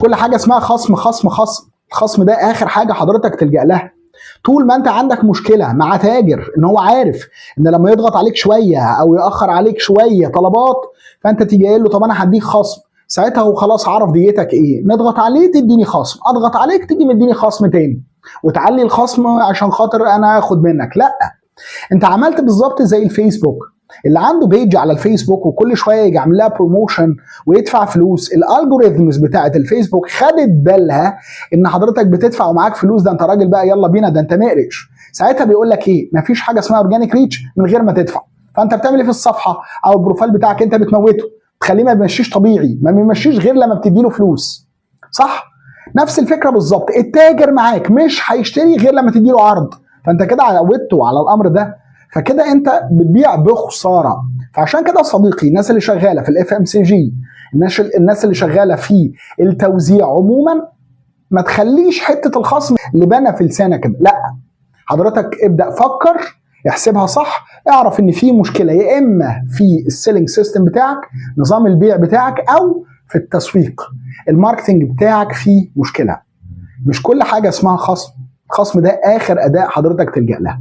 كل حاجة اسمها خصم خصم خصم، الخصم ده اخر حاجة حضرتك تلجأ لها. طول ما انت عندك مشكلة مع تاجر ان هو عارف ان لما يضغط عليك شوية او ياخر عليك شوية طلبات، فانت تيجي قايل له طب انا هديك خصم، ساعتها هو خلاص عرف ديتك ايه، نضغط عليه تديني خصم، اضغط عليك تيجي مديني خصم تاني، وتعلي الخصم عشان خاطر انا اخد منك. لا، انت عملت بالظبط زي الفيسبوك، اللي عنده page على الفيسبوك وكل شوية يجي عامل لها promotion ويدفع فلوس. ال algorithms بتاعه الفيسبوك خدت بالها ان حضرتك بتدفع ومعاك فلوس، ده انت راجل بقى، يلا بينا، ده انت مقرش. ساعتها بيقول لك ايه؟ مفيش حاجة اسمها organic reach من غير ما تدفع. فانت بتعمل ايه في الصفحة او ال profile بتاعك؟ انت بتموته، تخليه ما بيمشيش طبيعي، ما بيمشيش غير لما بتدي له فلوس، صح؟ نفس الفكرة بالظبط، التاجر معاك مش هيشتري غير لما تدي له عرض، فانت كده عودته على الامر ده، فكده انت بتبيع بخساره. فعشان كده صديقي، الناس اللي شغالة في ال FMCG، الناس اللي شغالة في التوزيع عموما، ما تخليش حتة الخصم لبانه في لسانك كده. لا، حضرتك ابدا فكر، احسبها صح، اعرف ان في مشكلة يا اما في ال selling system بتاعك، نظام البيع بتاعك، او في التسويق، ال marketing بتاعك فيه مشكله. مش كل حاجة اسمها خصم، الخصم ده اخر اداء حضرتك تلجا لها.